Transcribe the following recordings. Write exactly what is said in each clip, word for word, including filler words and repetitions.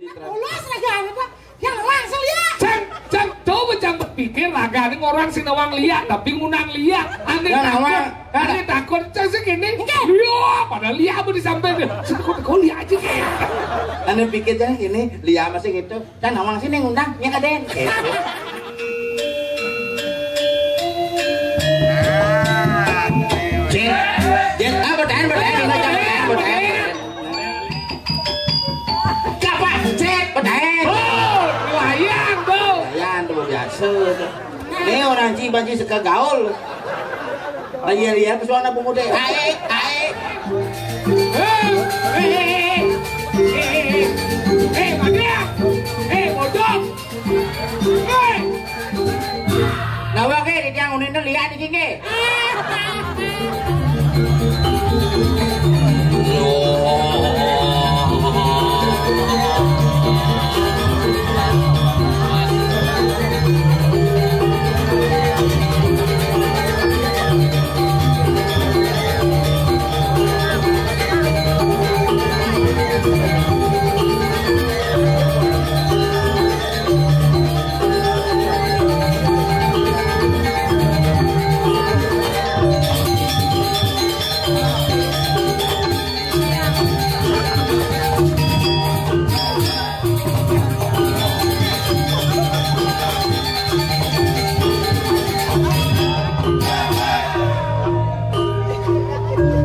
Ulas lagi apa? Yang langsung ya. Cang, cang, coba cang berpikir, ragané orang sing nawang liak, tapi ngundang liak. Ané Nah, takut, nama, nah. Ané takut, cang sing kéné. Enggak. Iya, padahal liak apa disampaikan? Sing kok kok liak aja. Ané pikir cang gini, liak masih gitu. Cang nawang sini ngundang, nya kadén. Gitu. Cek, cek, ah, bodahan, bodahan, bodahan, bodahan. Kapan cek, bodahan. Oh, lumayan tuh. Lumayan tuh, biasa tuh. Ini orang Cibaji suka gaul. Iya, iya, pesuana pemuda. Aik, aik. Eh, eh, eh, eh, eh, eh, eh, eh, bodoh. Eh. Lah, wae, di tiang unin liak iki, nggih.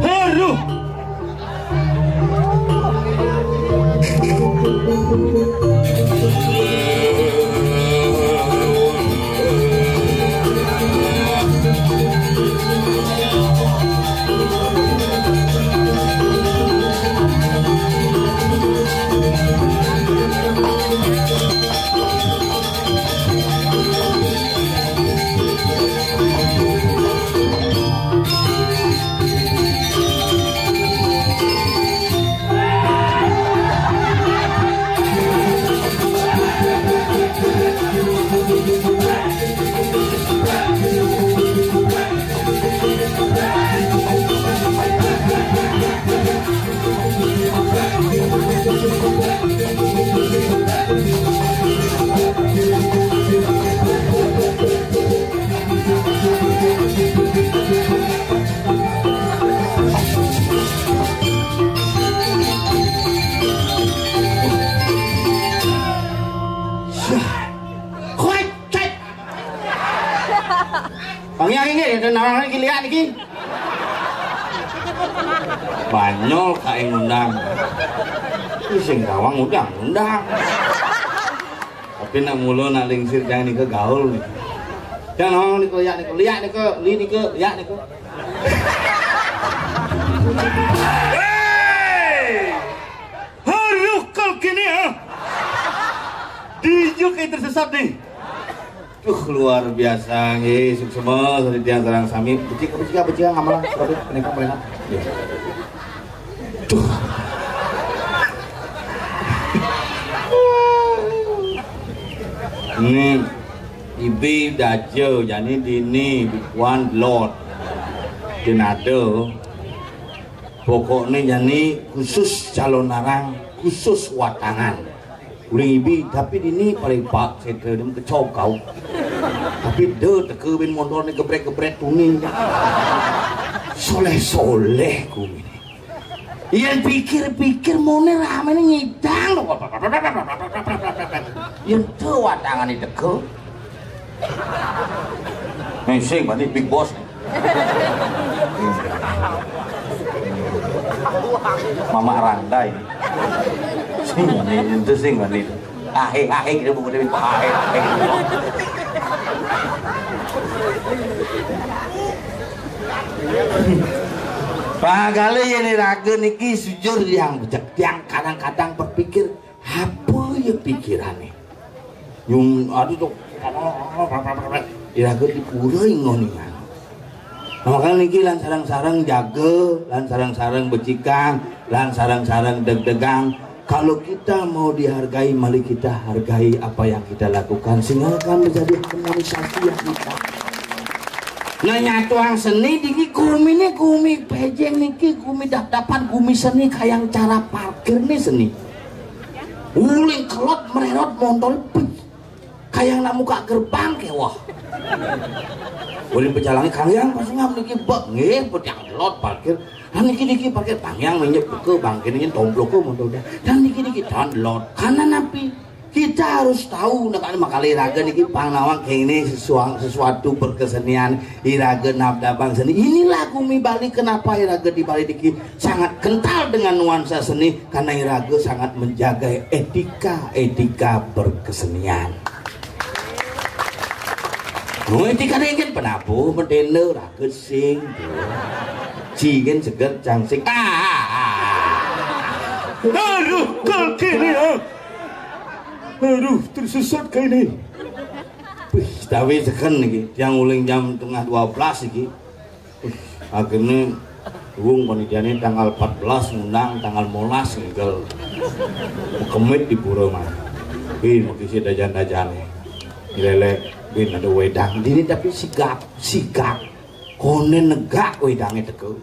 Aduh. Pangiang iki, nawang iki liak iki. Banyol kaé ngundang. Iki sing gawang ngundang-undang. Tapi nak mula nak lingsir jangan nika gaul nih. Jangan nawang nika liak nika, liak nika, li nika, liak nika. Hei! Haruh kal kini ah. Dijuk tersesat nih. Duh, luar biasa nggih, suksema sareng tiyang sareng sami. Becik, becik, becik, ngamalang, tapi peneka, peneka. Nggih. Duh. Ini ibi daja, jani dini, bikuan lot. Dinado. Pokoknya jani khusus calon arang, khusus watangan. Uling ibi, tapi dini paling pak, saya kira dia kecokau. Tapi de teke bin motor ni gebrek-gebrek tuning. Soleh-soleh kumi. Yang pikir-pikir mone rame ni ngidang. Yang tu watangan ni teke. Nih, sing, berarti big boss nih. Mama Randa ini. Sing, ini, itu sing, berarti. Ahe, ahe, kita buku Dewi, ahe, ahe. Pak Gali ini raga niki sujur yang bejek, yang kadang-kadang berpikir, apa ya pikirannya? Yung, aduh, tuh. Iraga dipura ingon-ingon. Nah, makanya niki lan sarang-sarang jaga, lan sarang-sarang becikan, lan sarang-sarang deg-degang. Kalau kita mau dihargai, mari kita hargai apa yang kita lakukan, sehingga akan menjadi harmonisasi yang kita. Nah, nyatuang seni dini, gumi ni gumi pejeng niki, gumi dap-dapan, gumi seni kayang cara parkir ni seni. Uling kelot mererot montol, pih. Kayang nak muka gerbang kewah. Uling pejalangi, "Kang Yang, pas ngam niki, Bek?" "Nggih, pediang kelot parkir." "Nah, niki, niki parkir." Kang Yang menyep ke bangkene, nyen tomploke montol. "Dan niki, niki dan lot." Karena napi? Kita harus tahu, nak, makale raga niki pang nawang kene sesuang-, sesuatu berkesenian, iraga nabdabang seni. Inilah gumi Bali, kenapa iraga di Bali niki sangat kental dengan nuansa seni, karena iraga sangat menjaga etika-etika berkesenian. Oh, etika dengken penabuh, medenda, raga sing, cigen seger, cangsing. Ah, ah, ah. Aduh, kaki ni, ah. Aduh, tersesat kayak ini. Wih, tapi seken iki, tiang uling jam tengah dua belas iki. Wih, akhirnya wong panitiane tanggal empat belas ngundang, tanggal molas ngigel. Kemit di pura mah. Bin, mesti dajan-dajane. Dilelek, bin, ada wedang. Dini tapi sigap, sigap. Konen negak wedange teko.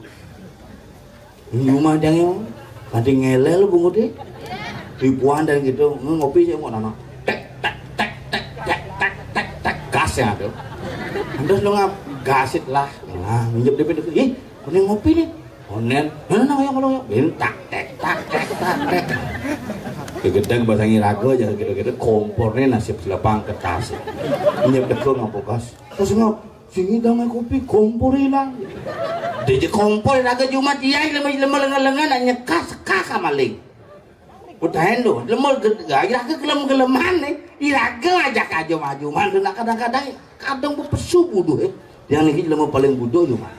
Di rumah dia yang nanti ngelel bungut deh. Ribuan dan gitu, ngopi sih mau nana. Tek, tek, tek, tek, tek, tek, tek, tek. Gas ya tuh. Terus lu ngap gasit lah. Nah, minjem D P D. Ih, konen ngopi nih. Konen, mana nang yang kalau yang? Bin, tak, tek, tak, tek, tak, tek. Kegedeg bahasa ngirago aja gitu-gitu. Kompornya nasib selepang kertas. Minjem deko ngap gas. Terus ngap, sing ngidang kopi kompor ilang. Dije kompor iraga Jumat iya, lemah-lemah lengan-lengan, nak nyekas, sekas maling. Kutahen tu, lemah ge-, iraga gelem-geleman ni. Iraga ajak aja maju, man, nak kadang-kadang, kadang bepesu buduh, eh. Yang niki lemah paling buduh Jumat.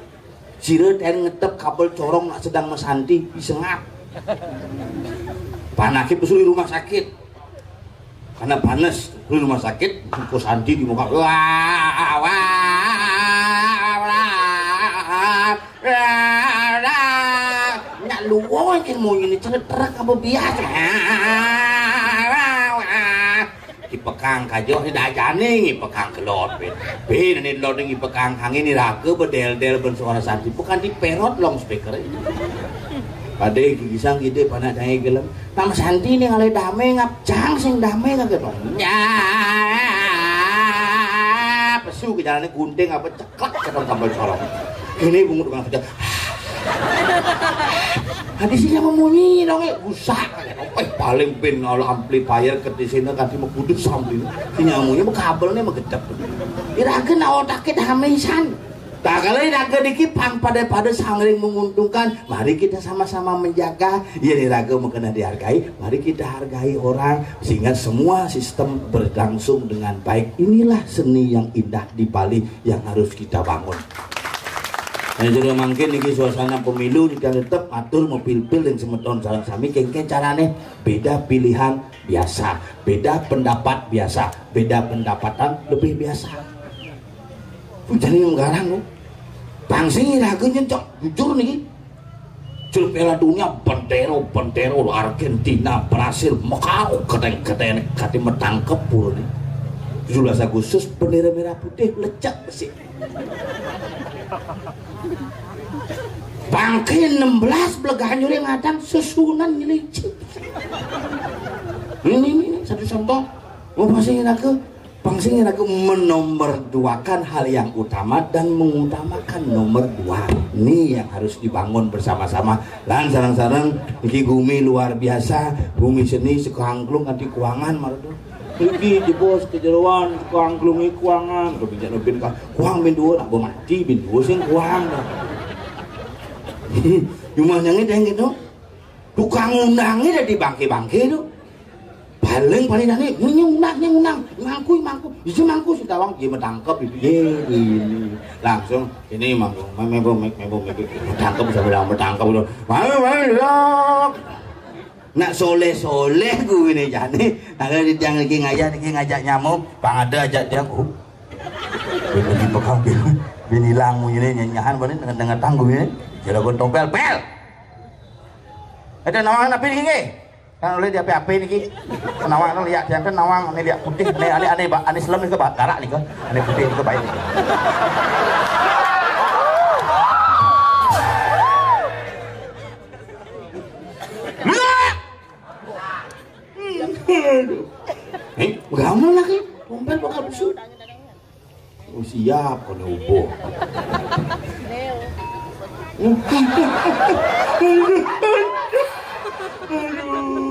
Sira ten ngetep kabel corong nak sedang mesanti, disengap. Panake pesu di rumah sakit. Karena panas, di rumah sakit, ku Santi di muka. Wah, wah, wah, wah, wah. Nyak luwung kan munyi ni, ceretrek apa biasa. Wah, wah, wah. Dipekang kajo, ni dajane ngipekang kelot, bin. Bin, ni kelot ngipekang kangin ni raga bedel-del ben suara Santi. Bukan diperot long speaker. Pade gigisang gede panak dai gelem. Tam Santi ni ngalai dame ngap cang sing dame ngap gitu. Ya, pesu ke jalannya gunting apa ceklek ke tong tambal corong. Ini bungut tukang kerja. Hati sih mau munyi dong, eh, rusak. Eh, paling bin kalau amplifier ke di sini kan mau kudus sambil. Ini munyi mau kabelnya mau gedek. Iraga nak otaknya dame san. Tak kala iraga niki pang pada-pada saling menguntungkan. Mari kita sama-sama menjaga. Ya, iraga mengkena dihargai. Mari kita hargai orang sehingga semua sistem berlangsung dengan baik. Inilah seni yang indah di Bali yang harus kita bangun. Dan sudah mungkin niki suasana pemilu kita tetap atur mopil-pil yang semeton sareng sami kengken carane beda pilihan biasa, beda pendapat biasa, beda pendapatan lebih biasa. Jane garang kok. Bangsa iraga nyencok jujur niki. Jur Piala Dunia bendero bendero Argentina, Brasil, mekaro keteng-keteng kati metangkep pura ni. Tujuh belas Agustus bendera merah putih lecek besi. Bangke enam belas bleganyure ngadang susunan nyelicik. Ini, ini, ini, satu contoh. Mau masih iraga Pang sing iraga menomorduakan hal yang utama dan mengutamakan nomor dua. Ini yang harus dibangun bersama-sama. Lan sareng-sareng niki gumi luar biasa, gumi seni saka angklung kanthi kuangan mardo. Iki jebos kejeroan saka angklunge kuangan, to bijak nobin ka kuang bin dua nak mati bin dua sing kuang. Cuma nyange deng gitu. Tukang undange dadi bangke-bangke to. Paling paling ane nyunang nyunang mangku mangku. Isi mangku sing tawang dia metangkep itu. Ye ini. Langsung ini mangku membo membo metangkep bisa bilang metangkep itu. Mau mau ya. Nak soleh-soleh gue ini jane. Ada di tiang lagi ngajak lagi ngajak nyamuk, pang ada ajak tiang. Oh. Bini pegang bini, bini hilang ini nyanyahan bani dengan dengan tangguh ini. Jero gun tompel pel. Ada nawang napi niki nggih? Kan oleh di ape-ape niki. Nawang kan lihat jangan nawang ini lihat putih ini ane ane ba- ane selem niki ba- garak niki. Ane putih niki baik niki. Aduh. Eh, gampang lagi. Kumpul bakal busuk. Oh, siap kalau ubo. Aduh.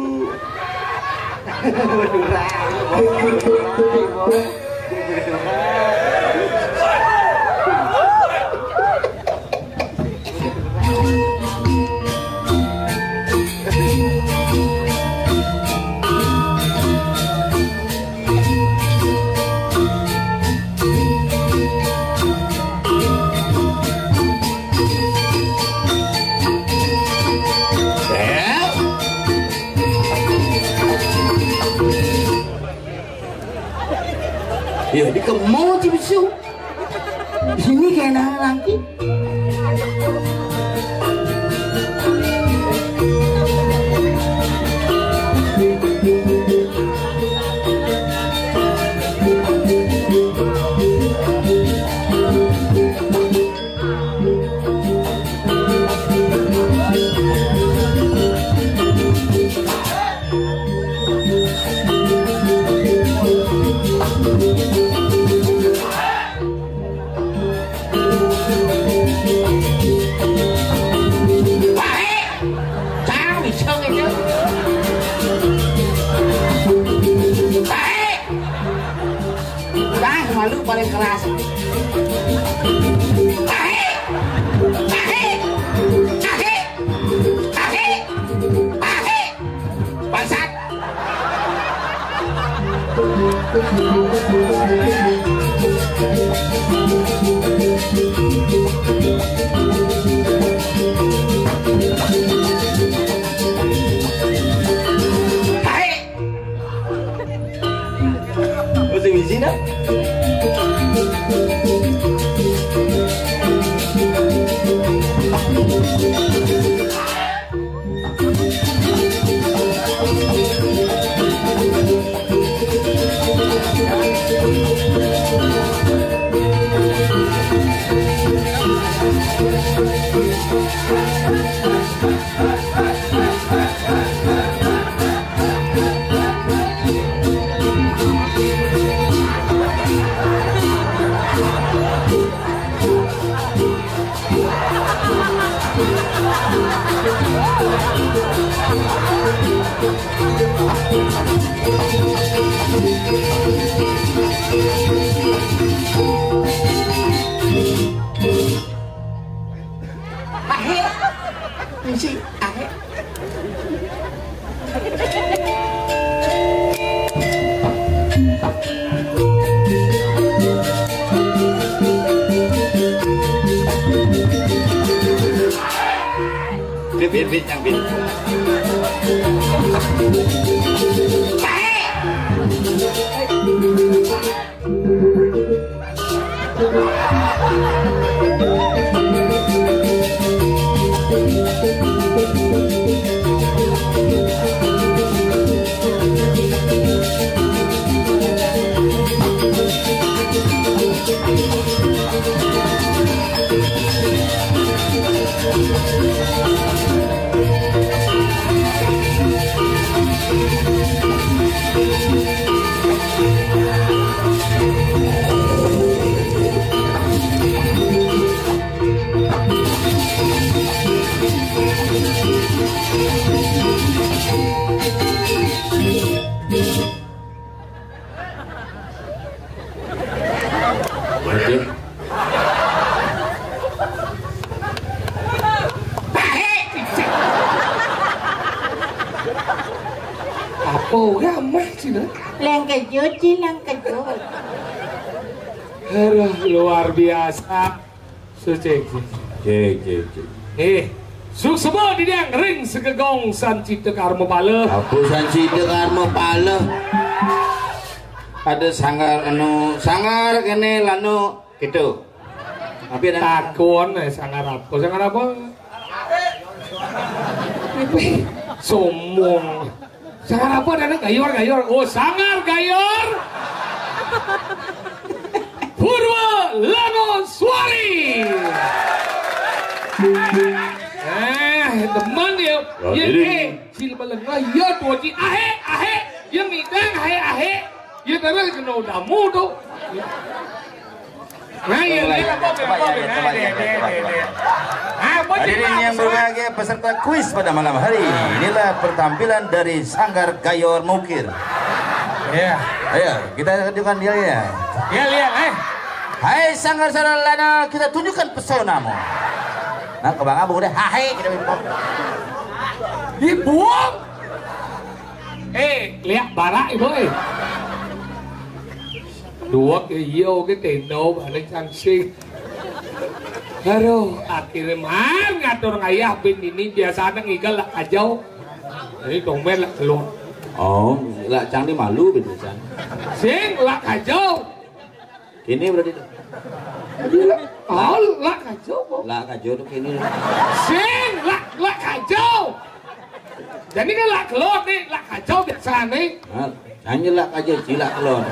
Ya, di kemo ci bisu. Di sini kayak nang lagi. Baik. Cang, bisa gitu. Baik. Dah, malu paling keras. Baik. Baik. Baik. Baik. Baik. Bangsat. Hai. Mesti misi dah. Ahe. Misi, ahe. Bit, bit, bit, yang bit. Oke. Apa orang mah cina? Lengkejut, Ci, lengkejut. Aduh, luar biasa. Sucik, sucik. Cik, cik, cik. Eh, suksma didang ring sagegong sancita karma pala. Apa sancita karma pala? Ada sanggar anu, sanggar kene lanu gitu. Tapi ada takon, eh, sanggar apa? Sanggar apa? Sombong. Sanggar apa dana gayor, gayor? Oh, sanggar gayor. Purwa Lano Suari. Eh, demen ya. Ya, ya, ini. Eh, sila melengah ya, tuh, Ji. Ahe, ahe. Ya, Terus kena udamu tu. Nah, ya, coba, ya, coba, ya, coba, ya, coba, coba, coba. Hadirin yang berbahagia, peserta kuis pada malam hari, inilah pertampilan dari Sanggar Gayor Mukir. Ya. Ayo, kita tunjukkan dia ya. Ya, lihat, eh. Hai Sanggar Saralana, kita tunjukkan pesonamu. Nah, kebang abang udah, hahe, kita bimbang. Dibuang. Eh, lihat barak ibu, eh. Dua ke iyo ke tendo balik cangsing. Aduh, akhirnya mar ngatur ngayah bin ini biasa ada ngigal lah kajau. Jadi tumben lah keluar. Oh, lah cang ni malu bin cang. Sing lah kajau. Kini berarti tu. Oh, lah kajau, Bu. Lah kajau tu kini. Sing lah, lah kajau. Jadi kan lah keluar ni, lah kajau biasa ni. Nah, hanya lah kajau, cilak keluar.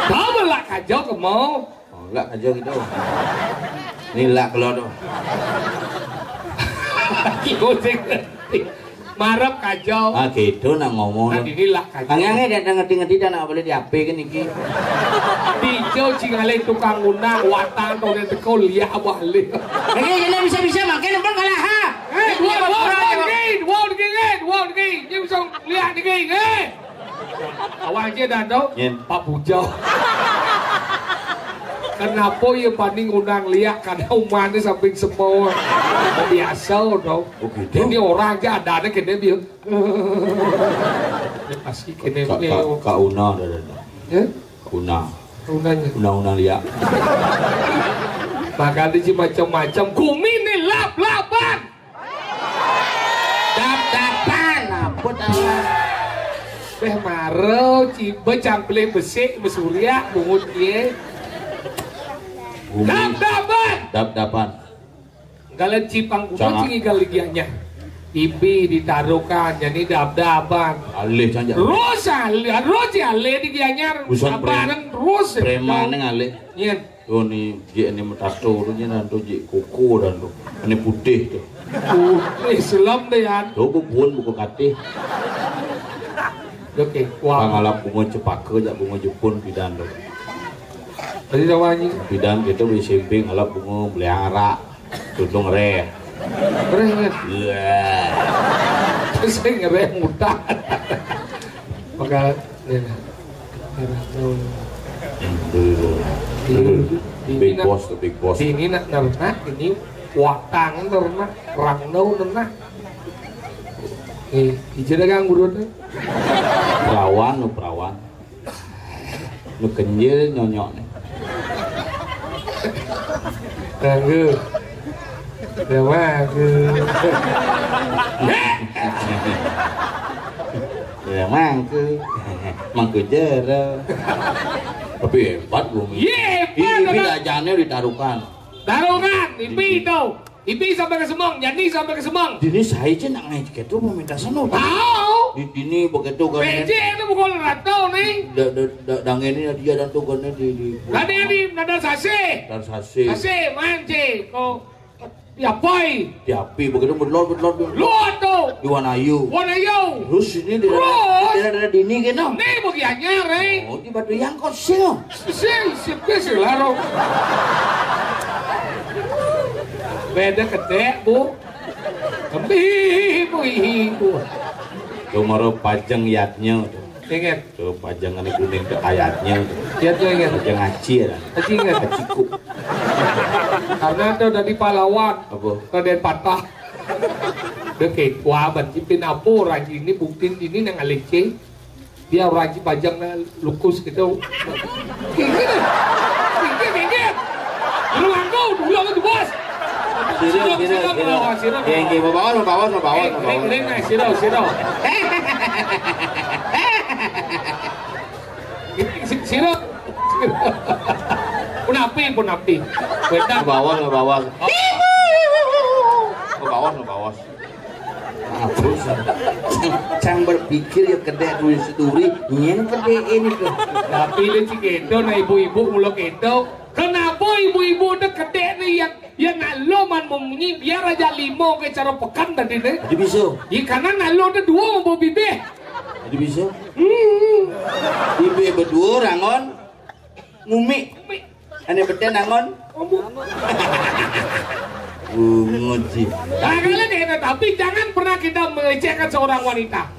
Tahu lah kajau ke mau? Oh, lah kajau gitu. Ni lah keluar tu. Kiko sing. Marep kajau. Ah, gitu nak ngomong. Nah, inilah kajau. Kang Yang, eh, dah ngerti-ngerti dah nak boleh di H P kan iki. Dijau cing alih tukang undang, watang tu dia teko liak balik. Lagi kena bisa-bisa makin pun kalah ha. Eh, dua, dua, dua, dua, dua, dua, dua, dua, dua, dia bisa liak dikit, eh. Awak aja dah tahu. Nyen. Pak Bujau. Kenapa ya paning undang liak kada umahnya samping semua. Biasa tau. Oh, gitu. Jadi orang aja ada ada kena dia. Dia pasti kena Kak, ni. Kak, Kak Una dah ada. Ya? Kak Una. Unanya. Una-una liak. Bakal dia macam-macam. Kumi ni lap-lapan. Dap-dapan, apa tawa? Beh maro ciba cangkle besik mesuriak bungut ye. Bumi. Dap-dapan. Dap-dapan. Galan cipang kuda Cangak. Cingi galigianya. Ibi ditaruhkan, jadi dap-dapan. Alih saja. Terus alih, terus alih di gianyar. Busan Sabaran terus. Preman yang alih. Nyen. Oh, ni, dia ni metato tu, ni dan tu, jik koko dan tu. Ini putih tu. Putih selam deh, Yan. Tu, bu-, pun buku katih. Oke, wah. Pangalap bunga cepaka, jak bunga Jepun, pidan tu. Tadi dah wangi. Pidan kita beli simping, alap bunga, beli arak. Tuntung reh. Reh, kan? Iya. Terus saya ngereh mudah. Maka, ya. Big boss, the big boss. Ini nak nernak, ini watang nernak, rangno nernak. Eh, ija dagang guru tu. Perawan, lo perawan. Lo kenjil nyonyok ni. Tangga. Dah mangke. Dah mangke. Mangke jero. Tapi hebat, Bumi. Ye, hebat, Ibi, Ibi hebat. Lajannya ditaruhkan. Taruhkan, Ibi itu. Ibi sampai ke Semang, Jani sampai ke Semang. Dini saya je nak naik ke tu meminta sana. Tahu. Di dini begitu kan. P J itu bukan rata ni. Da, da, da, dang ini dia dan tu kan di, di. Tadi di nada sasi. Dan sasi. Sasi, manci. Kau. Di apai? Di api, begitu berlor, berlor, berlor. Lu tu. Di Wanayu. Wanayu. Terus ini di Terus? Daerah, daerah dini kena. Ni bagi anyar, eh. Oh, di Batu Yangkot sih. Sing, sing, sing, laro. Beda kedek, Bu. Kembi, Bu, ihi, Bu. Tu maro pajang yatnya tu. Ingat. Tu pajang ane kuning tu ayatnya tu. Yatnya ingat. Pajang aci ya. Aci ingat. Aci kuk. Karena tu dari pahlawan. Apa? Raden Patah. Dia kayak, wah, berarti pinapo orang ini buktin ini nang alece. Dia orang Cipajang na lukus gitu. Gigit. Gigit, gigit. Dulu aku, dulu aku tuh, Bos. Siro, siro, siro. Siro, siro. Nggih, nggih, mawon, mawon, mawon, eh, mawon. Ring, ring, ring, siro, siro. Si-, siro. Punapi, punapi. Bedak. Mawon, mawon. Mawon, mawon. Apa sih? Cang berpikir ya kedek duit seduri, nyen kedek ini tuh. Tapi dia si kedo, nah ibu-ibu mula kedo. Kenapa ibu-ibu tu kedek ni yang, yang nak lo man memunyi, biar aja limo ke cara pekan tadi ni. Jadi bisa. Di kanan nak lo tu dua mau bibir. Jadi bisa. Hmm. Ibe berdua rangon ngumik. Ane beten rangon bungut sih. Nah, kalian ya, tapi jangan pernah kita melecehkan seorang wanita.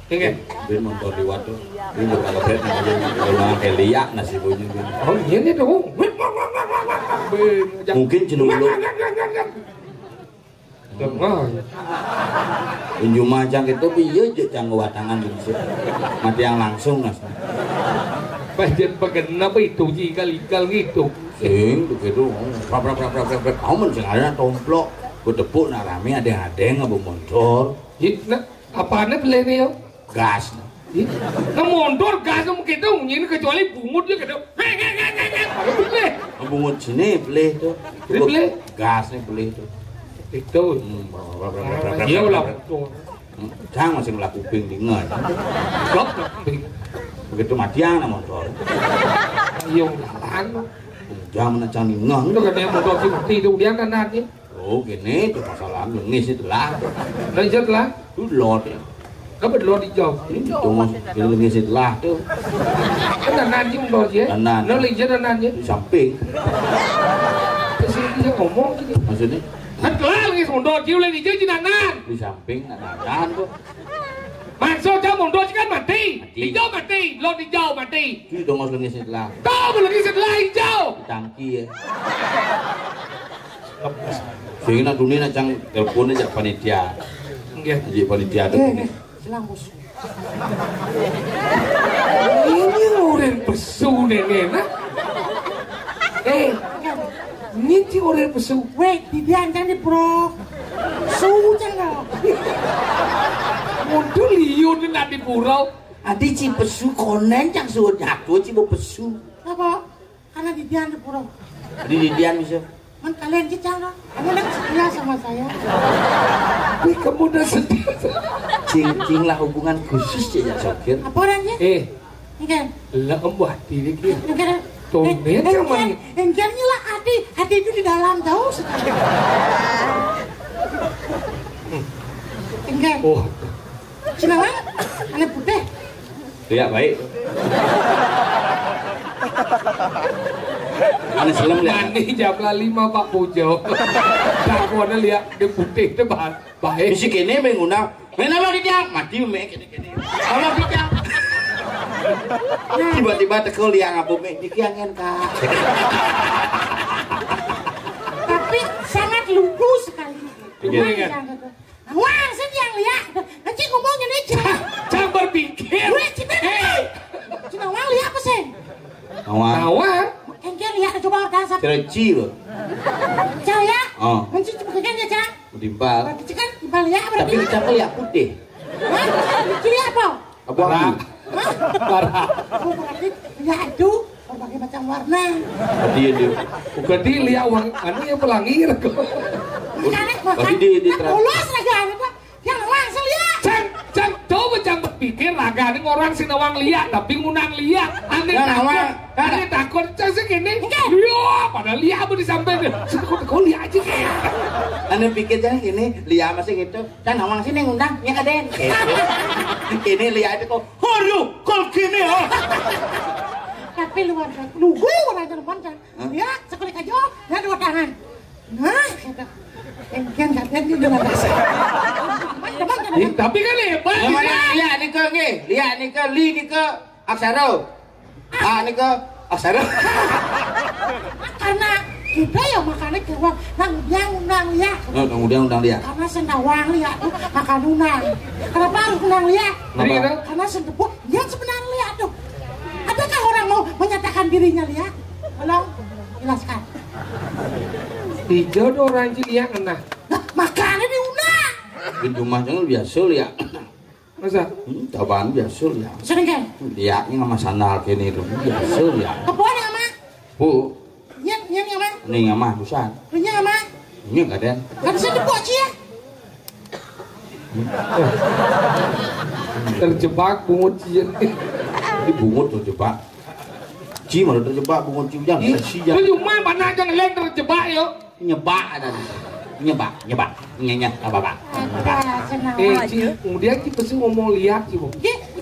Ingat. Dia nonton liwat tuh. Dia juga ngebet, dia juga kayak liak nasi bunyi. Oh, iya nih tuh. Mungkin cenuluk. Inju mah cang itu, pi iya je cang watangan gitu. Mati yang langsung, Mas. Pajen pegena apa itu, ji, ikal-ikal gitu. Sing begitu. Prak, prak, prak, prak, prak, prak. Kamu mending ada tomplok. Gue tepuk nak rame, ada-ada nggak mau motor. Ji, nah, apaannya beli nih, yo? Gas. Ih, nah, motor gas dong gitu, ini kecuali bungut dia gitu. Hei, hei, hei, hei, hei. Baru beli. Bungut sini beli tuh. Beli, beli. Gas nih beli tuh. Itu. Hmm, brak, brak, brak, brak, brak, brak, brak. Iya lah, betul. Hmm, cang masih melaku ping di ngah. Blok, blok, ping. Begitu matian lah motor. Iya, jalan. Jangan menacang di ngah. Itu katanya motor si mati itu, dia kan nanti. Oh, gini tuh masalah lengis itu lah. Lengis lah. Itu lot ya. Apa lot hijau? Ini tuh mas, ini lengis itu lah tuh. Kan nanti motor sih. Kanan. Lo lengis nanti. Di samping. Terus dia ngomong gini. Maksudnya? Kan telah lengis motor sih, lengis hijau di nanan. Di samping, nanan tuh. Maksudnya motor sih kan mati. Mati. Hijau mati, lot hijau mati. Itu dong mas lengis itu lah. Tuh, lengis itu lah hijau. Di tangki ya. Sehingga dunia nacang telepon aja panitia. Nggih. Jadi panitia tuh. Nggih, ini. Nggih, silang, Bos. Ini orang pesu deh, nih, nah. Eh, ini orang pesu. Weh, didian kan di, Bro. Su cang lo. Muncul liun nak di pura. Adi ci pesu konen cang suwun jatuh ci mau pesu. Apa? Karena didian di pura. Di didian bisa. Man kalian cicang, kamu nak setia sama saya. Wih, kamu udah setia. Cing, cing lah hubungan khusus ya, ya, Sokir. Apa orangnya? Eh, enggak. Lah, embuh hati dia kira. Enggak. Tomen engker, sama engker, engkernya lah hati, hati itu di dalam jauh sekali. Enggak. Oh. Kenapa? Anak putih. Lihat baik. Mana selem lihat? Mani jam lah lima Pak Pujo. Dakwahnya lihat di putih itu bah-, baik. Bisi kene mengundang. Mana lo di tiang? Mati me kene kene. Kalau di tiang. Tiba-tiba teko liang apa me? Niki angin, Kak. Tapi sangat lugu sekali. Iya. Lumayan kan? Wah, sing yang lihat. Nanti ngomongnya nih. Jangan berpikir. Weh, cita nih. Cina wang lihat apa sih? Awang. Awang. Engke lihat coba orang satu. Cereci lo. Cau ya? Oh. Nanti coba kerjaan ya, Cak. Dimpal. Nanti kan dimpal ya berarti. Tapi kita lihat putih. Hah? Ciri apa? Abu-abu. Hah? Parah. Oh, berarti ya itu berbagai macam warna. Tadi dia. Bukan dia lihat uang, anu yang pelangi. Makanya, makanya, dia, dia terang. Polos aja, anu, Pak. Yang langsung lihat. Cang, cang, coba cang berpikir, raga ini orang sing nawang lihat, tapi ngundang lihat. Aneh takut. Aneh takut. Cang sih gini. Iya, padahal lihat apa di samping. Sing kok, kok lihat aja kayak. Aneh pikir cang gini, lihat masih gitu. Cang nawang sini ngundang, ya kaden. Ini lihat itu kok. Aduh, kalau gini ya. Tapi luar biasa. Nunggu orang telepon, Cang. Hah? Ya, sekali aja, ya dua tangan. Nah, kata. Engken kaden dia udah nggak bisa. Teman-teman. Ih, tapi kan hebat. Yang mana? Lihat nih ke, nggih. Lihat nih ke, li nih ke, aksara. Ah, nih ke, aksara. Karena kita ya makanya keluar. Nang dia undang lihat. Oh, nang dia undang lihat. Karena sing nawang lihat tuh makan undang. Kenapa harus undang lihat? Kenapa? Karena sing tepuk, lihat sebenarnya lihat tuh. Adakah orang mau menyatakan dirinya lihat? Tolong jelaskan. Hijau tuh orang Ciliak kena. Nah, makanya diundang. Di rumah jangan biasa lihat. Masa? Hmm, cobaan biasa lihat. Sering kan? Lihatnya sama sandal kene itu biasa lihat. Apa nama? Bu. Nyen, nyen nama? Ini nama busan. Punya nama? Ini kaden. Kan saya tepuk cia. Terjebak bungut cia. Ini bungut terjebak. Ci malah terjebak bungut ci, jangan. Ih, si, jangan. Lu cuma mana jangan lain terjebak yo. Nyebak ada. Nyebak, nyebak. Nyenyek apa, Pak? Ada, senang. Eh, Ci, kemudian Ci pasti ngomong lihat, Ci, Bu. Nggih,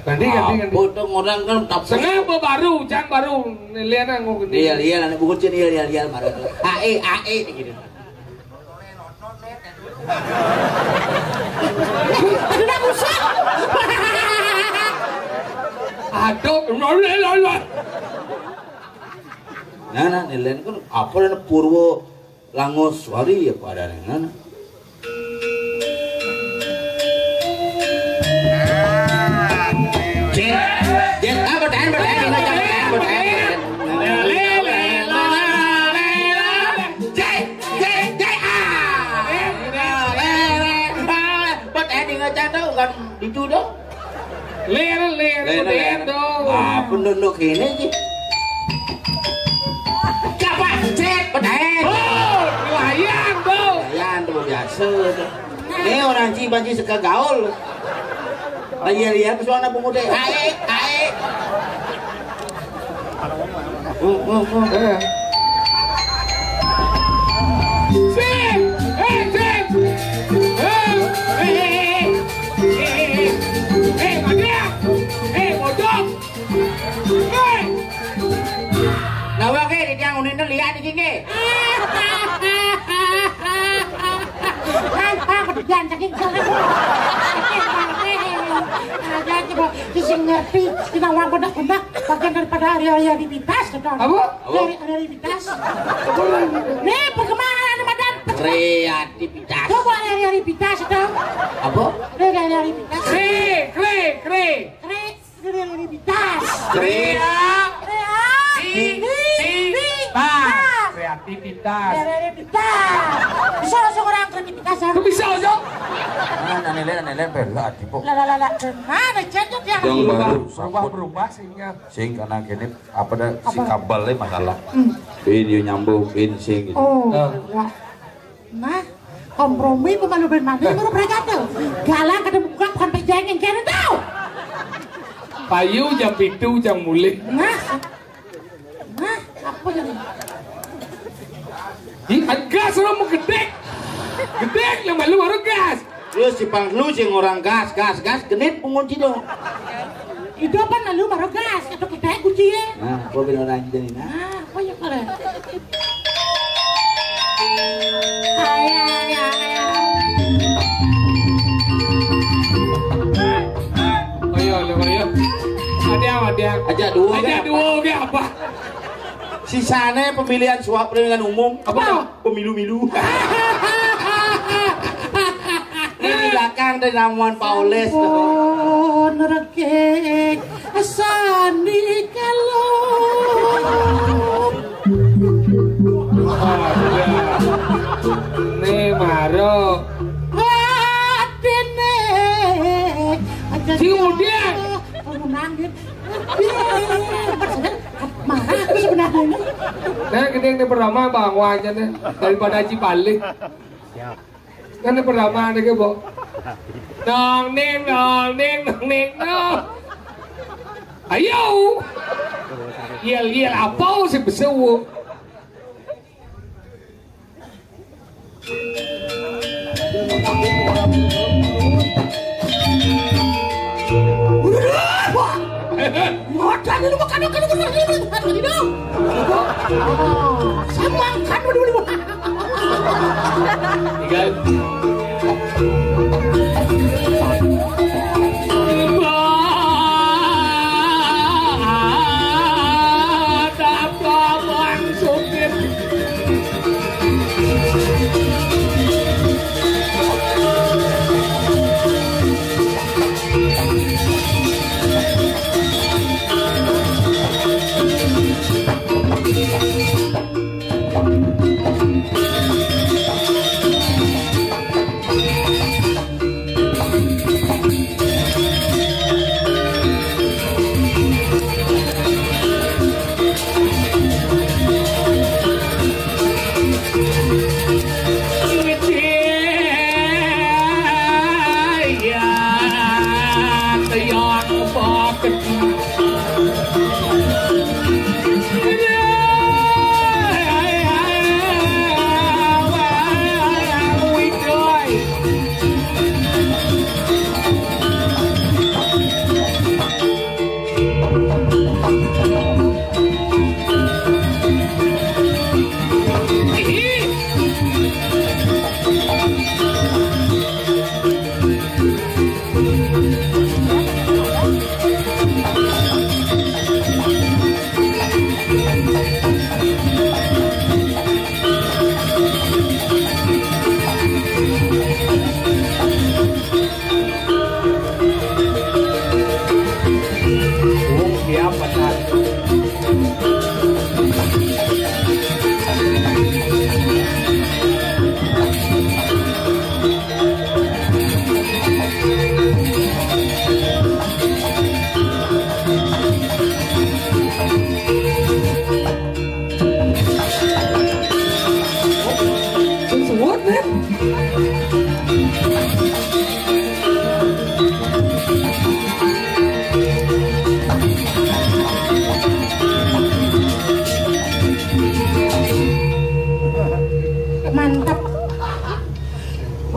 Ganti, ganti, ganti. Apa tuh orang kan tak. Sengah apa baru, ujang baru. Nih, lihat, nah, ngomong gini. Iya, iya, anak bungkus ini, iya, iya, iya, marah tuh. Ae, ae, gitu. Aduh, dah usah. Aduh, lala, lala. Nah, nah, nih, lihat kan apa, ada Purwo Langoswari ya pada dengan. Jet, jet, ah, bertahan, bertahan, bertahan, bertahan, bertahan. Jet, jet, jet, ah. Bertahan, ingat tuh, kan itu dong. Lir, lir, lir, lir, lir. Tuh. Ah, penduduk ini sih. Siapa? Cek, bedain. Oh, lumayan tuh. Lumayan tuh, biasa tuh. Ini orang Cibanci suka gaul. Ayo, lihat ke sana pemuda. Ae, ae. Uh, uh, uh. Eh. Sip! Eh, sip! Eh, eh, eh, eh, eh, eh, eh, Madya! Eh, Bojong! Eh! Nah, oke, di tiang unin tuh lihat di sini. Ah, ah, kemudian saking jalan. Ada coba sing ngerti, kita orang benak-benak bagian daripada area-area di Pitas, gitu. Apa? Area, area di Pitas. Apa lagi? Nih, perkembangan ada, Madan. Kreativitas. Coba area-area di Pitas, gitu. Apa? Area-area di Pitas. Kre, kre, kre. Kre, kre, kre di Pitas. Kre. Kre. Ti, ti, ti, tas. Kreativitas. Kre, kre di Pitas. Bisa langsung orang kreativitas, ya? Itu bisa, Ojo. Nah, nah, nilai, nilai, bela, Adi, Bu. Lah, lah, lah, lah. Mana cecok yang Yang berubah, baru, berubah, saput. Berubah, sehingga Sing karena kene apa dah si apa? Kabel le masalah. Hmm. Bin yo nyambung, bin sing gitu. Oh, ah. Wah. Nah, kompromi pemalu ben mandi baru berangkat tuh. Galang kada buka bukan pejangan kene tau. Payu jam pitu jam mulih. Nah. Nah, apa jadi? Ih, gas orang mau gedek. Gedek lah malu baru gas. Terus si Pang lu sing orang gas, gas, gas, genit pungun cidong. Itu apa lalu baru gas, itu kita kunci ya. Nah, gua bilang orang jadi nah. Nah, apa ya kalian? Ayah, ayah, ayah. Oh iya, lo iya. Ada apa dia? Aja dua. Aja kan? Dua oke apa? Sisane pemilihan suap pemilihan umum. Apa? Pemilu-milu. Ini di belakang dari ramuan Pak Oles. Sampun rekik sandi kalau. Ada. Nih maro. Atine. Si Udian. Aku nangis. Marah aku sebenarnya ini. Nah, gede ini pertama bang wajah nih daripada Haji Balik. Kan ini pertama nih ke, Bo. Dong ning, dong ning, dong ning, dong. Ayo. Yel, yel, apa sih besewu? Modal lu makan, makan, makan, makan, makan, makan, makan. Sama kan dulu. Tiga. Ada Bang Supir.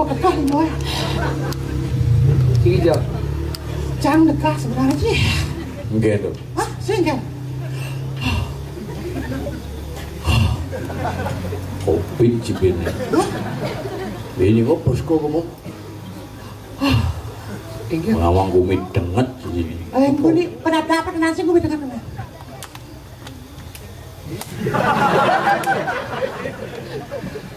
Dekah, Boy. Iki, Jo. Cang dekah sebenarnya sih. Nggih, lho. Hah? Sing kan? Covid cibine. Ini kok posko kamu? Inggih. Ngawang gumi denget sini. Eh, ini pendapat nasi gumi denget.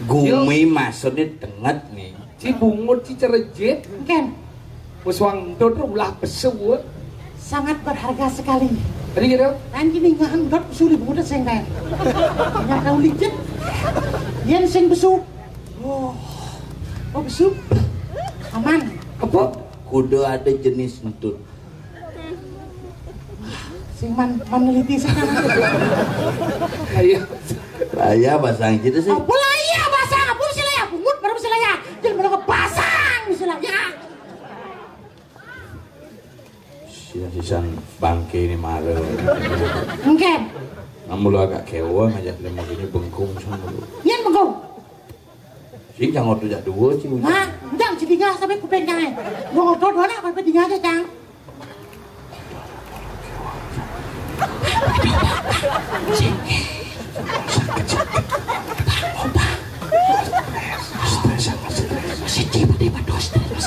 Gumi maksudnya denget nih. Cibungut, cicerejit. Ken. Wis wangdut ulah besu. Sangat berharga sekali. Tadi gitu. Kan gini ngahan dot besu di bungut sing kan. Yang kau licin. Yen sing besu. Oh. Oh, besu. Aman. Apa? Kudu ada jenis entut. Sing man meneliti sekarang. Ayo. Lah iya, pasang gitu sih. Apa lah iya, pasang apa sih lah ya? Bungut baru sih lah ya. Jadi baru kepasang sih lah ya. Sisa-sisan bangke ini malu. Enggak. Namun lu agak kecewa ngajak dia mau gini bengkung sama lu. Yen bengkung. Sing jangan tuh jak dua sih. Nah, ndang sing tinggal sampai kuping jangan. Gua ngotot dua nak sampai tinggal aja, Cang. Stres, sangat stres. Masih tiba-tiba dos stres.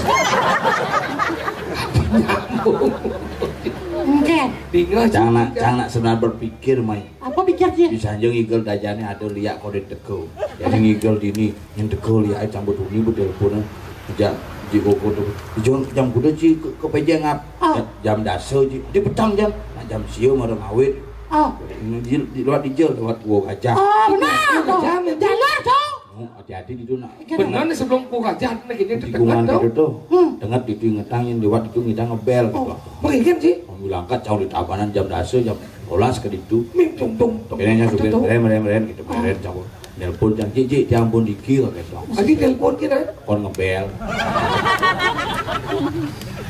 Enggak. Tinggal cang nak, cang nak sebenarnya berpikir, Mai. Apa pikir dia? Bisa aja ngigel dajane ada liak kode teko. Jadi ngigel dini, yang teko liak campur duni bu telepon. Jam di koko tuh. Jam jam kuda ci ke, ke pejeng ap. Oh. Jam dasa ci. Di petang jam. Nah, jam sio marang awit. Oh. Di, di luar dijel lewat gua gajah. Oh, benar. Jam, jam. Jalan tuh. Oh, hati-hati di sana. Benar nih sebelum gua gajah nih gini. Di tikungan gitu tuh. Hmm. Dengar itu ingetan yang lewat itu kita ngebel gitu. Oh, mungkin sih. Mau angkat jauh di tabanan jam dasa jam rolas ke ditu. Mim tung tung tung. Kayaknya supir rem rem rem gitu, rem rem campur. Nelpon jang cici, ya ampun dikir gitu. Tadi nelpon kita. Kon ngebel.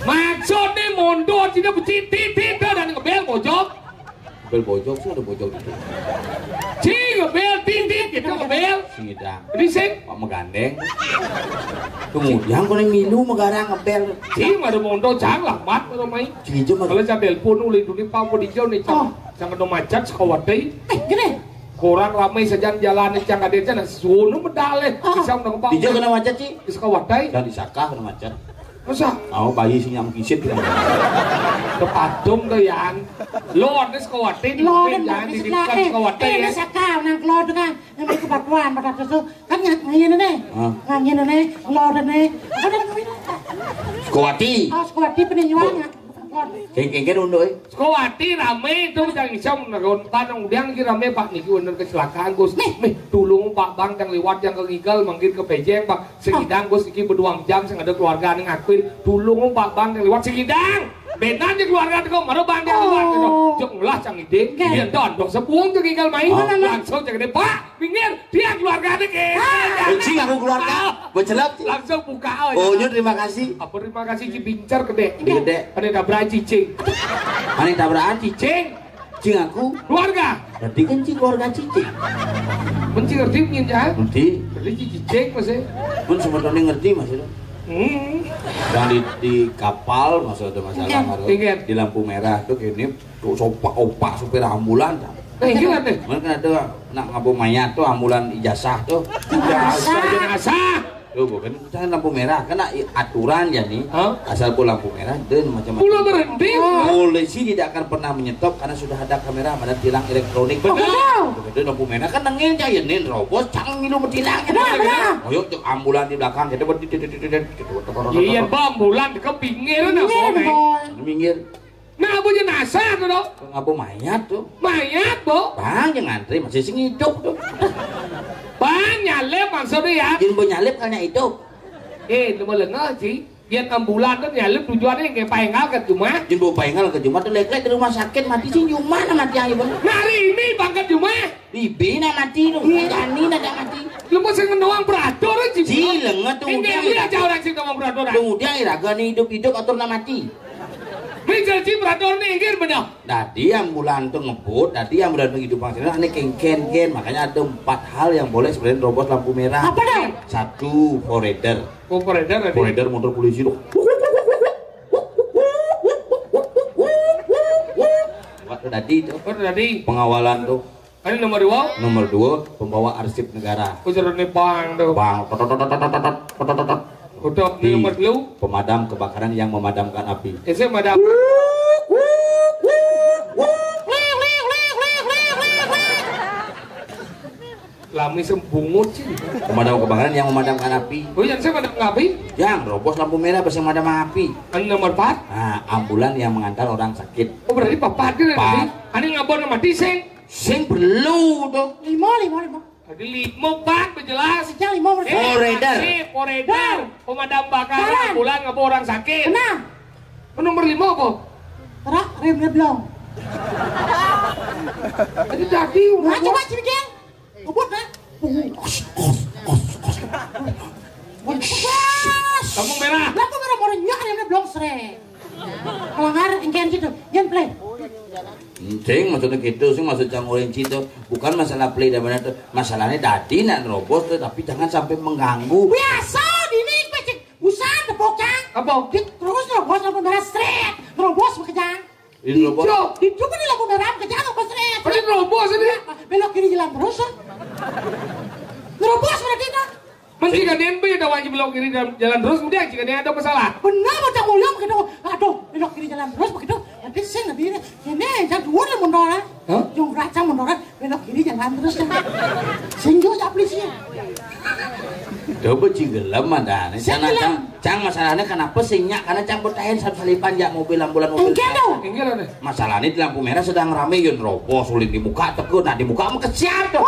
Maksudnya mundur tidak bercinti tidak dan ngebel bojok. Ngebel bojok sih ada bojok gitu. Ci ngebel tintin gitu ngebel. Sing ngidang. Ini sing. Pak megandeng. Kemudian kono milu megarang ngebel. Ci madu mundur cang lambat madu main. Sing ijo madu. Kalau saya telepon ulih dulu Pak Podijo nih cang. Oh. Sang kena macet sekawati. Eh, gini. Kurang ramai sajan jalan cang ada cang suno medale. Ah. Bisa menang Pak. Ijo kena macet, Ci. Sekawati. Dan disakah kena macet. Masa? Oh, bayi sing nyam kisit kan. Kepatung tuh, Yan. Lo ada sekawati di Lo kuping, ada Yan, di sekawati. Depan sekawati, eh, ya. Ini sakau nang keluar tuh kan. Yang ada kepatuan pada susu. Kan nggak ngene nih. Hah? Nggak ngene nih. Lo ada nih. Ada ngene. Sekawati. Oh, sekawati peninjuan. Kengkeng kan untuk, eh. Sekawati rame itu jangan bisa meneron tanong udah lagi rame Pak niki bener kecelakaan Gus. Nih. Nih, tulung Pak Bang yang lewat yang ke ngigal manggil ke pejeng Pak. Sing ngidang Gus iki beduang jam sing ada keluarga ning ngakuin tulung Pak Bang yang lewat sing ngidang. Benar aja keluarga teko maro Bang yang lewat gitu. Oh. Jek ngelah cang ide. Oke. Yen don dong sepuung jek ngigal main. Oh. Langsung jek gede, "Pak, pinggir, dia keluarga teko." Ah. Benci aku keluarga. Ah. Becelap. Langsung buka aja. Oh, nyun terima kasih. Apa terima kasih ki bincar gede. Gede. Ada tabrakan cicing. Mana tabrakan cicing? Cing aku. Keluarga. Berarti kan cing keluarga cicing. Menci ngerti mungkin ya? Ngerti. Berarti cicing masih. Pun sebetulnya ngerti masih. Hmm. Yang di, di kapal masih ada masalah. Iya. Karo. Iya. Di lampu merah tuh gini tuh sopak opak supir ambulan. Nah, ini kan deh. Mana kan ada nak ngabung mayat tuh ambulan ijazah tuh. Ijazah. Ijazah. Tuh, bukan jangan lampu merah, kena i-, aturan ya nih. Hah? Asal pun lampu merah, dan macam-macam. Pulau berhenti. Polisi tidak akan pernah menyetop karena sudah ada kamera, ada tilang elektronik. Benar. Begitu lampu merah kan nengin cah ya nih, robos, cang milu metilang. Benar, benar. Ayo, tuh, ambulan di belakang, kita berdiri, kita, kita, kita, kita, kita, kita, Iya, Bang, ambulan ke pinggir, nah, Iya, bonek. Boy. Minggir. Nah, apa jenazah tuh, dong? Ngapa mayat tuh? Mayat, Bo. Bang, yang ngantri masih sing hidup tuh. Bang, nyalip maksudnya ya. Jin bo nyalip kan hidup. Eh, lu mau lengah, Ci. Biar ambulan tuh nyalip tujuannya yang kayak paengal ke rumah. Jin bo paengal ke rumah tuh lek-lek di rumah sakit mati sih cuma mati yang ibu. Hari ini bangkat rumah. Bibi nak mati lu. Iya. Jani nak mati. Lu mau sing ngomong peraturan, Ci. Ci, lenget tuh. Ini udah dia ya. Aja orang sing ngomong peraturan. Lu udah iraga nih hidup-hidup atur nak mati. Ini janji beratur nih, inggih bener. Dadi ambulan tuh ngebut, dadi ambulan tuh hidup bangsa ini kéngkén-kén. Makanya ada empat hal yang boleh sebenarnya nerobos lampu merah. Apa dong? Satu, forader. Oh, forader tadi. Forader motor polisi tuh. Waktu tadi itu. Oh, tadi. Pengawalan tuh. Ini nomor dua. Nomor dua, pembawa arsip negara. Ujar ini bang tuh. Bang, tot, tot, tot. Udah, di nomor dua. Pemadam kebakaran yang memadamkan api. Ese madam. Lami sembungut sih. Pemadam kebakaran yang memadamkan api. Oh, yang saya madam api? Yang robos lampu merah, bisa madam api. Ini nomor empat. Nah, ambulan yang mengantar orang sakit. Oh, berarti papat gitu. Empat. Ini ngabon sama tiseng. Sing perlu tuh. Lima, lima, lima. Tadi lima, empat, jelas. Sejak lima, eh, forader. Forader. Pemadam kebakaran, ambulan, ngabon orang sakit. Nah. Nomor lima apa? Rak, remnya belum. Tadi, tadi. Nah, coba sini, Geng. Ngebut, nah. Lampu merah. Lampu merah, merah, nyok, remnya belum, srek. Melanggar, engker gitu. Jangan play. Sing, maksudnya gitu, sing, maksud cang orang cinta. Bukan masalah play dan mana tuh. Masalahnya dadi nak nerobos tuh, tapi jangan sampai mengganggu. Biasa, dini, pecik. Busan, tepuk, Cang. Apa? Terus nerobos lampu merah, srek. Nerobos, makejang. Ini nerobos. Itu kan lampu merah, makejang, apa, srek? Apa nerobos ini? Belok kiri jalan terus, ah. Nerobos berarti, nah. Mesti kan dia ada wajib belok kiri jalan, jalan terus, kemudian jika dia ada masalah. Benar, macam mulia begitu. Aduh, belok kiri jalan terus begitu. Nanti sih lebih ini, ini, yang dua lah mundur, ah. Hah? Yang beracang mundur, ah. Belok kiri jalan terus, ya. Sing juga polisi. Coba sing gelem ada. Sing gelem. Cang, cang masalahnya kenapa sing nyak? Karena cang bertahan satu salipan ya mobil ambulan, mobil. Enggak dong. Enggak ada. Masalahnya di lampu merah sedang rame, yun robos, ulin di muka, tegur, nah di muka mah kesian tuh.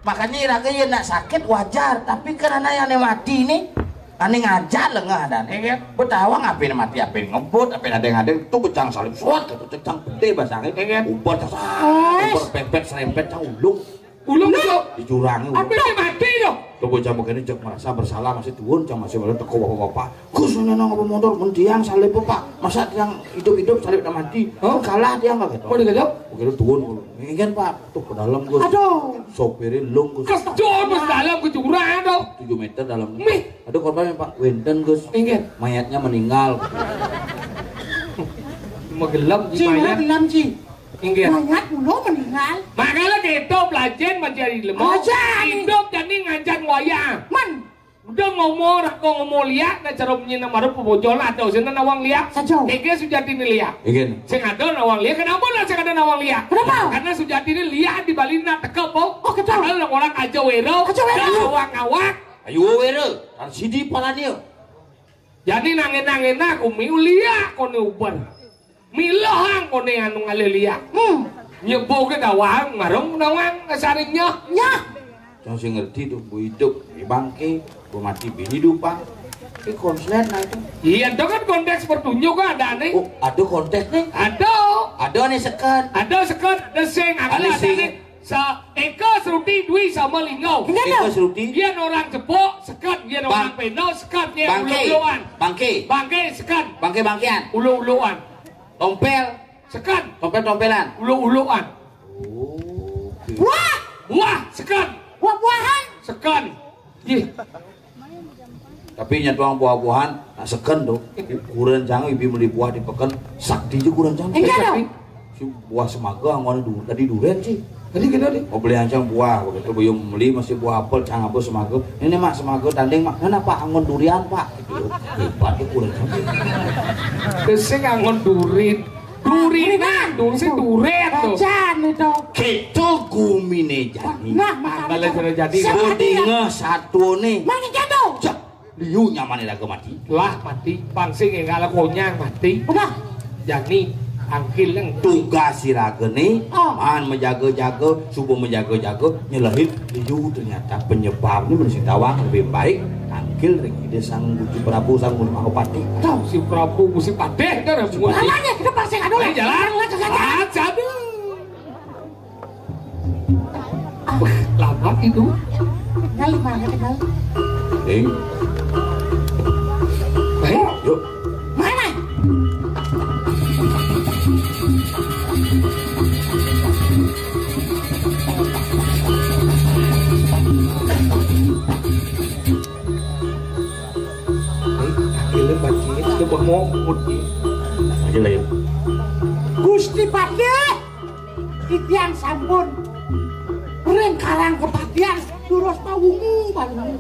Makanya iraga ya nak sakit wajar, tapi karena yang mati nih, ane ngajak lengah dan. Iya. Betawang apa yang mati, apa yang ngebut, apa yang ada yang ada itu bejang salib suat gitu, cang gede basangnya. Iya. Uber tas, uber pepet serempet cang ulung. Ulung tuh. Di jurang. Apa yang mati tuh? Tuh bocah begini cek merasa bersalah, masih tuun, cang masih malah teko bapak-bapak. Gus, ini nang apa motor, mendiang salib, Pak. Masa yang hidup-hidup salib nak mati? Hah? Kalah dia nggak gitu. Mau dikejap? Begitu tuun, ingin, Pak. Tuh ke dalam, Gus. Aduh. Sopirnya lung, Gus. Kejor, Mas, dalam ke jurang tuh. Tujuh meter dalam. Mih. Ada korban, Pak? Wénten, Gus. Inggih. Mayatnya meninggal. Magelem, Ci, mayat. Magelem, Ci. Inggih. Mayat ulo meninggal. Makanya kita belajar menjadi lemah. Aja. Hidup jadi ngajar wayang. Man. Udah ngomong, kok ngomong liak, nah cara punya nama rupa bojol atau sini nawang liak. Sajo. Tega sujati ini liak. Inggih. Sing ada nawang liak. Kenapa lah sing ada nawang liak? Kenapa? Karena sujati ini liak di Bali nak teka po. Oh, betul. Karena orang aja wero. Aja wero. Awak-awak. Ayo wero. Kan sidi palanya. Jadi nangin-nangin aku miu liak kone uban. Milohang kone anu ngalih liak. Hmm. Nyebo ke dawang, ngarung dawang, kasarinya. Nyah. Cang sing ngerti tuh, bu hidup, di bangke, bu mati, bini dupa. Ini konslet nah itu. Iya, itu kan konteks pertunjuk kan ada nih. Oh, ada konteks nih. Ada. Ada nih seken. Ada seken, ada sing, ada sing. Sa Eka Seruti Dwi sama Lingau. Eka Seruti. Dia orang Cepok, seken. Dia orang Peno, seken. Dia bangke. Ulu-uluan. Bangke. Bangke, seken. Bangke-bangkean. Ulu-uluan. Tompel. Seken. Tompel-tompelan. Ulu-uluan. Oke. Buah. Buah, seken. Buah-buahan. Seken. Ih. Tapi nyatuang buah-buahan, nah seken tuh. Ukuran jangan ibi meli buah di peken, sakti aja ukuran jangan. Enggak dong. Si buah semaga, anggon du, tadi durian sih. Tadi kita nih. Mau beli ancang buah, begitu belum beli masih buah apel, cang apa semaga. Ini mak semaga tanding mak, kenapa anggon durian pak? Gitu. Hebat ya ukuran jangan. Sing anggon durin. Durinan, durin sih duret tuh. Bacan itu. Kita gumine jani. Nah, makanya. Angkala sudah jadi. Bodinga satu nih. Mana jatuh? Cak, liu nyaman iraga mati. Lah mati, pangsing ya kalau konyang mati. Udah. Jani, angkil yang tugas iraga nih, oh. Man menjaga-jaga, subuh menjaga-jaga, nyelehin liu ternyata penyebabnya mesti tawang lebih baik. Angkil ring Ida Sang Gusti Prabu Sang Gunung Mahapati. Tahu si Prabu Gusti Patih kan buat. Jalan ya, kita pasang aduh. Ayo jalan. Jalan ke kaca. Ah, aduh. Lama itu. Kali mana kenal? Ding. Ayo. Yuk. Mana? Pemokut. Aja lah ya. Gusti Patih, titiang sampun ring karang kepatihan, terus pawungu paling.